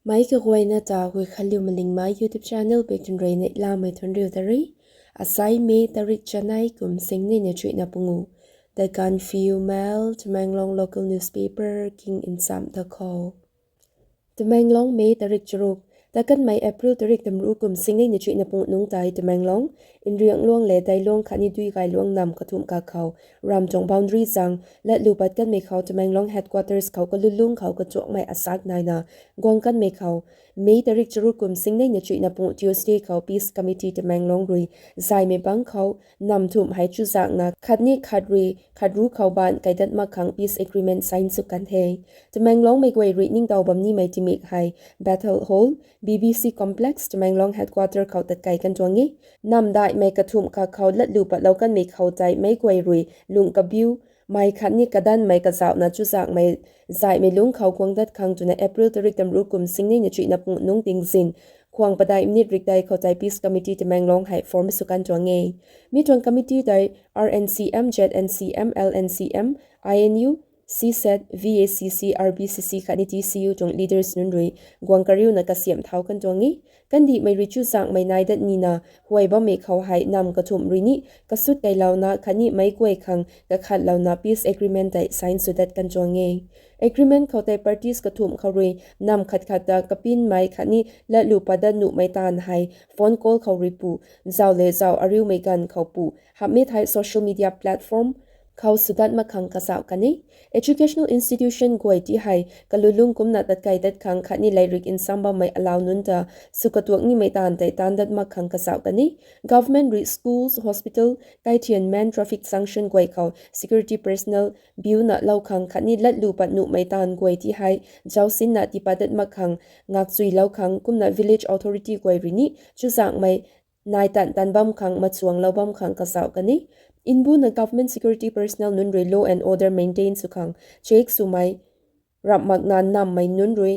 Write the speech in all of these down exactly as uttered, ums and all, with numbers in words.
Meic kaguayna ta Huikhanliu Malingmei YouTube channel bik tun rui neihlamei thuanc riu ta rui. Asai May tarik chanei kum sing neina chuihna pungu. The Gaanphiu Mail, Tamenglong local newspaper king nchamh ta khou. Tamenglong, May tarik charuk. Tat kanmei April tarik tamru kum sing neina chuihna pungu nungc tei Tamenglong, Nriangluang le Dailuang khatni Duigailuang nam kathumh kakhou, ram tuang boundary zang latlu pat kanmei khou Tamenglong headquarters khou kalulung khou kachuakmei asak naina guang kanmei khou, May tarik charuk kum sing neina chuihna pungu Tuesday khou Peace Committee Tamenglong rui zaymei bangc khou nam thumh hei chuzakna khatni khat rui khat ru khou baanc kaidat mak khang peace agreement sign sw kan the. Tamenglongmei guay rui ningtow bam nimei timik hei Bethel Hall, B B C Complex, Tamenglong headquarter khou tatkei kan tuang e. Nam daihmei kathumh kakhou latlu patlou kanmei khou tei meic guay rui lungh kabiu mei khatni kadanmei kazauhna chuzakmei zaihmei lungc khou guang dat khang twna April tarik tamru kum sing neina chuihna pungu nungc tingzin khwang padeih minute rikdei khou tei Peace Committee Tamenglong hei form sw kan tuang e. Mi tuang committee tei R N C M, Z N C M, L N C M, I N U, C SET, V A C C, R B C C khatni T C U tuang leaders nunc rui guang kariuna kasiamh thau kan tuang e. Kandihmei rui chuzakmei nai dat nina huay bammei khou hei nam kathumh rui ni kasut kailouna khatni meic guay khang kakhatlouna peace agreement tei sign sw dat kan tuang e. Agreement khou tei parties kathumh khou rui nam khat khat ta kapinmei khatni latlu pat dat nuhmei taanv hei phone call khou rui pu, zau le zau ariumei ganv khou pu, hamhmei thei social media platform khou sw dat mak khang kazauh kan e. Educational institution guay ti hei kalulung kumna tatkei dat khang khatni lairik nsam bammei alau nunc ta sw katuak nimei taanv tei taanv dat mak khang kazauh kan e. Government rui schools, hospital, kaithian man traffic junction guay khou security personnel biuna lou khang khatni latlu pat nuhmei taanv guay ti hei zausinna tiipat dat mak khang ngakchuilou khang kumna village authority guay rui ni chuzakmei nai tan tan bam khang machuanglou bam khang kazauh kan e. Nbuna government security personnel nunc rui law and order maintain sw khang check swmei ramh makna nammei nunc rui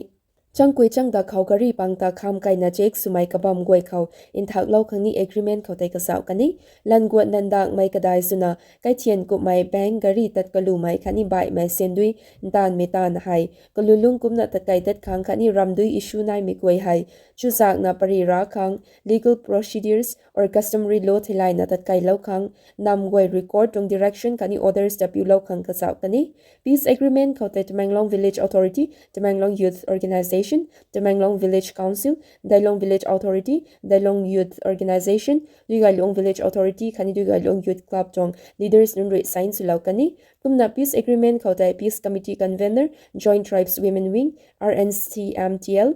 changkui changda khou gari pang ta kham kaina check swmei kabam guay khou nthaklou khang ni agreement khou tei kazauh kan e. Lanv guat nandakmei kadai swna kaithian kummei bank, gari tat kalumei khatni baihmei sendui ntaanvmei taanv hei kalulung kumna tatkei dat khang khatni ramdui issue naimei guay hei chuzakna pary ra khang, legal procedures or customary law theilayna tatkeilou khang, nam guay rui court tuang direction khatni orders ta piulou khang kazauh kan e. Peace agreement khou tei Tamenglong Village Authority, Tamenglong Youth Organisation, Tamenglong Village Council, Dailong Village Authority, Dailong Youth Organisation, Duigailuang Village Authority khatni Duigailuang Youth Club tuang leaders nunc rui sign swlou kan e. Kumna peace agreement khou tei Peace Committee Convener, Joint Tribes Women Wing, R N C M T L,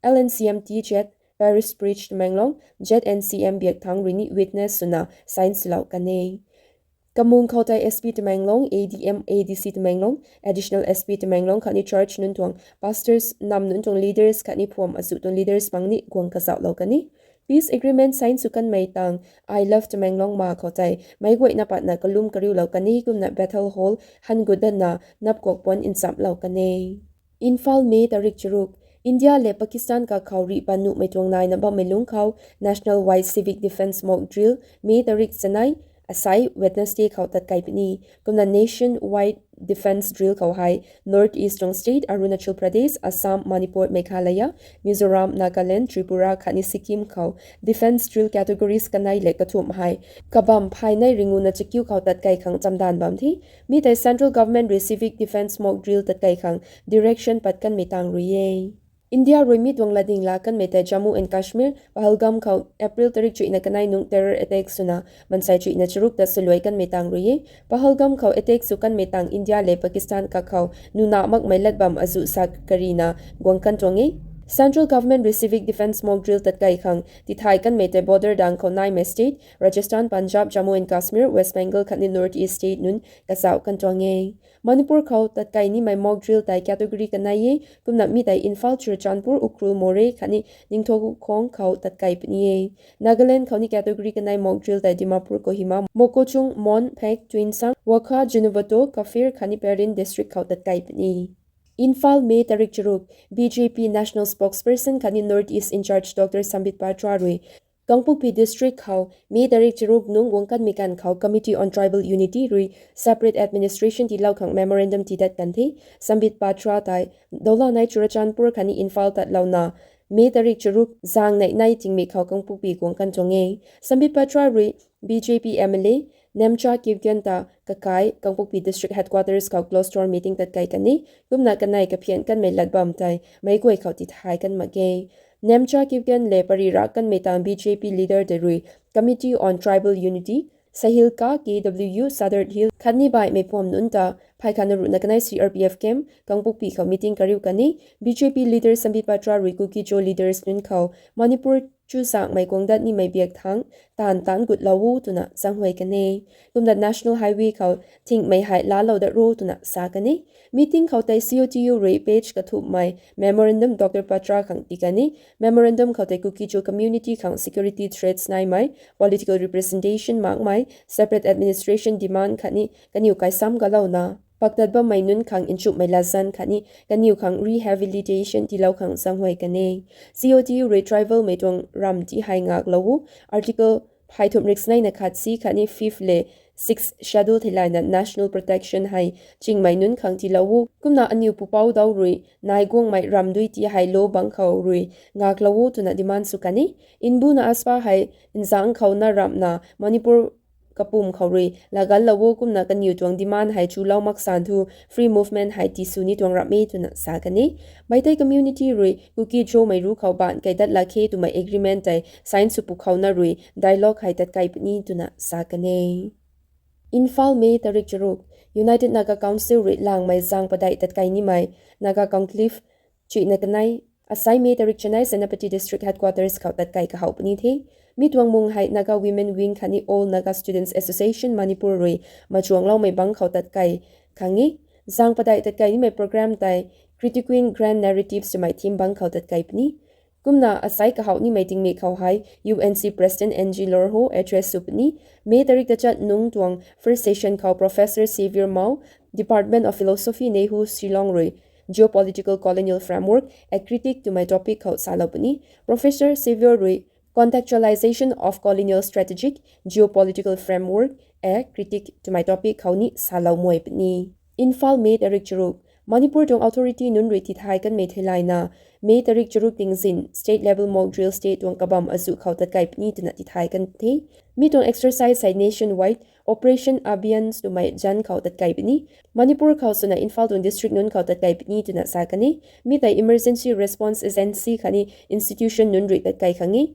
L N C M T Z, Parish Priest Tamenglong, Z N C M Biakthang rui ni witness swna sign swlou kan e. Kamung khou tei S P Tamenglong, A D M, A D C Tamenglong, Additional S P Tamenglong khatni church nunc tuang pastors, nam nunc tuang leaders khatni phuam azuh tuang leaders pang ni guang kazauhlou kan e. Peace agreement sign sw kanmei tang I Love Tamenglong ma khou tei meic guayna patna kalum kariulou kan e kumna Bethel Hall han gut datna napkuak puanc nchamhlou kan e. Imphal, May tarik charuk. India le Pakistan kakhou rih pat nuhmei tuang naina bammei lungc khou National Wide Civic Defence Mock Drill May tarik chanei, asai Wednesday khou tatkei puni. Kumna Nation Wide Defence Drill khou hei North East tuang state Arunachal Pradesh, Assam, Manipur, Meghalaya, Mizoram, Nagaland, Tripura khatni Sikkim khou defence drill categories kanei le kathumh hei kabam phay nei ringuna chakiu khou tatkei khang chamdanv bam the. Mi tei Central Government rui Civic Defence Mock Drill tatkei khang direction pat kanmei tang rui e. India rui mi tuang latding laa kanmei tei Jammu and Kashmir, Pahalgam khou April tarik chuihna kanei nungc terror attack swna mansei chuihna charuk ta swluai kanmei tang rui e. Pahalgam khou attack sw kanmei tang India le Pakistan kakhou nuna makmei lat bam azuh sa karina guang kan tuang e. Central Government rui Civic Defence Mock Drill tatkei khang tithay kanmei tei border dang khou naimei state Rajasthan, Punjab, Jammu and Kashmir, West Bengal khatni North East state nunc kazauh kan tuang e. Manipur khou tatkei nimei mock drill tei category kanei e, kumna mi tei Imphal, Churachandpur, Ukhrul, Moreh khatni Ningthoukhong khou tatkei puni e. Nagaland khou ni category kanei mock drill tei Dimapur, Kohima, Mokokchung, Mon, Phek, Tuensang, Wokha, Zunheboto, Kafir khatni Peren district khou tatkei puni. Imphal, May tarik charuk. B J P National Spokesperson khatni North East in-charge Doctor Sambit Patra rui Kangpokpi District khou May tarik charuk nungc guang kanmei ganv khou Committee on Tribal Unity rui separate administration tiilou khang memorandum tiidat kan the. Sambit Patra tei Dolanai, Churachandpur khatni Imphal tatlouna May tarik charuk zaeng neih nai tingmik khou Kangpokpi guang kan tuang e. Sambit Patra rui B J P M L A Nemcha Kipgen ta kakai Kangpokpi District Headquarters khou closed door meeting tatkai kan e. Kumna kanei kaphian kanmei lat bam tei meic guay khou tithay kan mak ge. Nemcha Kipgen le pary ra kanmei tang B J P leader tei rui Committee on Tribal Unity, Sahilka K W U, Sadar Hill khatni baihmei phuam nunc ta phey khatna ruhna kanei C R P F camp Kangpokpi khou meeting kariu kan e. B J P leader Sambit Patra rui Kuki-Zo leaders nunc khou Manipur chuzaenghmei guang dat nimei biak thangc taanv taanc gutlou o twna zaenghuay kan e. Kumna National Highway khou thingmei hei laalou dat ro twna sa kan e. Meeting khou tei C O T U rui page kathumhmei memorandum Doctor Patra khang tii kan e. Memorandum khou tei Kuki-Zo community khang security threats naimei, political representation makmei, separate administration demand khatni kaniw kaisam galouna paktat bammei nunc khang nchumhmei latzan khatni kaniw khang rehabilitation tiilou khang zaenghuay kan e. C O T U rui tribalmei tuang ramv ti hei ngaklou o, Article phey thumh rik sneina khat C khatni fifth le sixth schedule theilayna national protection hei chingmei nunc khang tiilou o. Kumna aniw pupouc dau rui nai guangmei ramdui ti hei law bangc khou rui ngaklou o twna demand sw kan e. Inbuna aspa hei nzangc khou na ramhna Manipur kapwm khou rui laaganlou o, kumna kaniw tuang demand hei chulou maksan thu free movement hei tisw ni tuang ramh e twna sa kan e. Meitei community rui Kuki-Zomei ru khou baanc kei dat lak khe twmei agreement tei sign sw pwkhou na rui dialogue hei tatkai puni twna sa kan e. Imphal, May tarik charuk: United Naga Council rui langmei zaeng padeih tatkai nimei Naga Conclave chuihna kanei asei May tarik chanei Senapati District Headquarters khou tatkai kahow puni the. Mi tuang mung hei Naga Women Wing khatni All Naga Students Association Manipur rui machuangloumei bangc khou tatkai khang e. Zaeng padeih tatkai nimei program tei Criti Queen Grand Narratives twmei theme bangc khou tatkai puni. Kumna asei kahow nimei tingmik khou hei U N C President Angie Hlorho address sw puni. May tarik tachat nungc tuang first session khou Professor Xavier Mao, Department of Philosophy, NEHU, Shillong rui Geopolitical Colonial Framework: A Critique twmei topic khou salou puni. Professor Xavier rui Contextualization of Colonial Strategic Geopolitical Framework: A Critique twmei topic khou ni salou muai puni. Imphal, May tarik charuk: Manipur tuang authority nunc rui tithay kanmei theilayna May tarik charuk tingzin state level mock drill state tuang kabam azuh khou tatkai puni twna tithay kan the. Mi tuang exercise hei nationwide Operation Abhyaan twmei zanc khou tatkai puni. Manipur khou swna Imphal tuang district nunc khou tatkai puni twna sa kan e. Mi tei Emergency Response Agency khatni institution nunc rui tatkai khang e.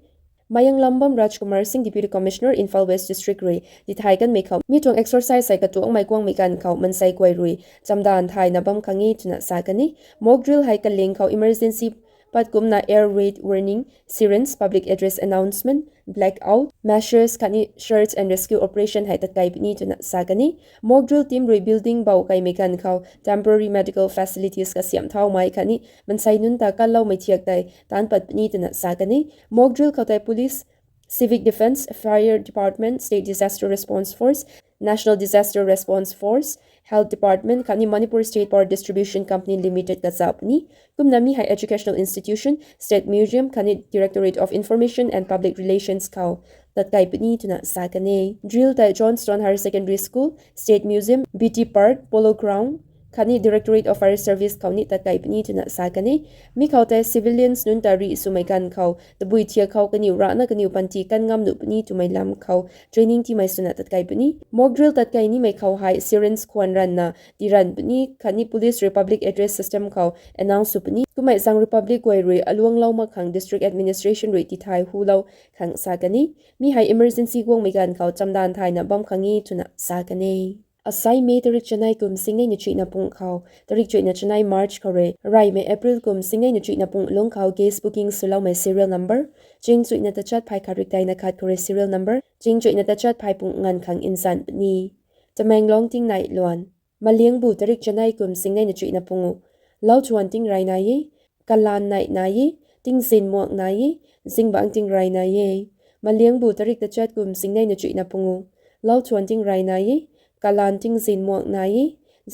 Mayanglambam Rajkumar Singh, Deputy Commissioner, Imphal West District rui tithay kanmei khou mi tuang exercise hei katuangmei guangmei ganv khou mansei guay rui chamdanv thayna bam khang e twna sa kan e. Mock drill hei kaling khou emergency pat kumna air raid warning, sirens, public address announcement, blackout measures khatni search and rescue operation hei tatkai puni twna sa kan e. Mock drill team rui building bou kaimei ganv khou temporary medical facilities kasiamh thaumei khatni mansei nunc ta kanloumei thiak tei taanc pat puni twna sa kan e. Mock drill khou tei police, civil defence, fire department, state disaster response force, National Disaster Response Force, Health Department khatni Manipur State Power Distribution Company Limited kazauh puni. Kumna mi hei educational institution, state museum khatni Directorate of Information and Public Relations khou tatkai puni twna sa kan e. Drill tei Johnstone Higher Secondary School, State Museum, B T Park, Polo Ground khatni Directorate of Fire Service khou ni tatkai puni twna sa kan e. Mi khou tei civilians nunc ta rih swmei ganv khou tabui thiak khou kaniw rana kaniw panty kan ngam nuh puni twmei lam khou training tiimei swna tatkai puni. Mock drill tatkai nimei khou hei sirens khwan ranvna tiranv puni khatni police rui public address system khou announce sw puni. Kummei zaeng rui public guay rui aluanglou mak khang district administration rui tithay hulou khang sa kan e. Mi hei emergency guangmei ganv khou chamdanv thayna bam khang e twna sa kan e. Asei May tarik chanei kum singnei na chuihna pung khou tarik chuihna chanei March khou rui reymei April kum singnei na chuihna pung lungc khou gas booking swloumei serial number ching chuihna tachat phay khat rikdeina khat khou rui serial number ching chuihna tachat phay pung nganv khang nzan puni. Tamenglong tingnei luan. Maliangbu tarik chanei kum singnei na chuihna pungu. Lau thuan tingrey nai e, kalan neih nai e, tingzin muak nai e, zingbangc tingrey nai e. Maliangbu tarik tachat kum singnei na chuihna pungu. Lau thuan tingrey nai e, kalan tingzin muak nai e,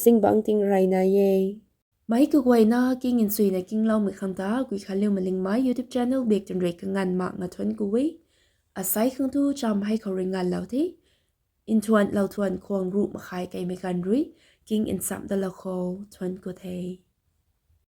zingbangc tingrey nai e. Meic kaguayna king nchuina kingloumei khang ta Guikhanliu Malingmei YouTube channel bak twn rui kanganv mak nga thuanc ku e. Asei khang tu cham hei khou rui nganvlou the. Nthuanlou thuan khwang ruh makhai keimei ganv rui king nchamh dalou khou thuan ku the.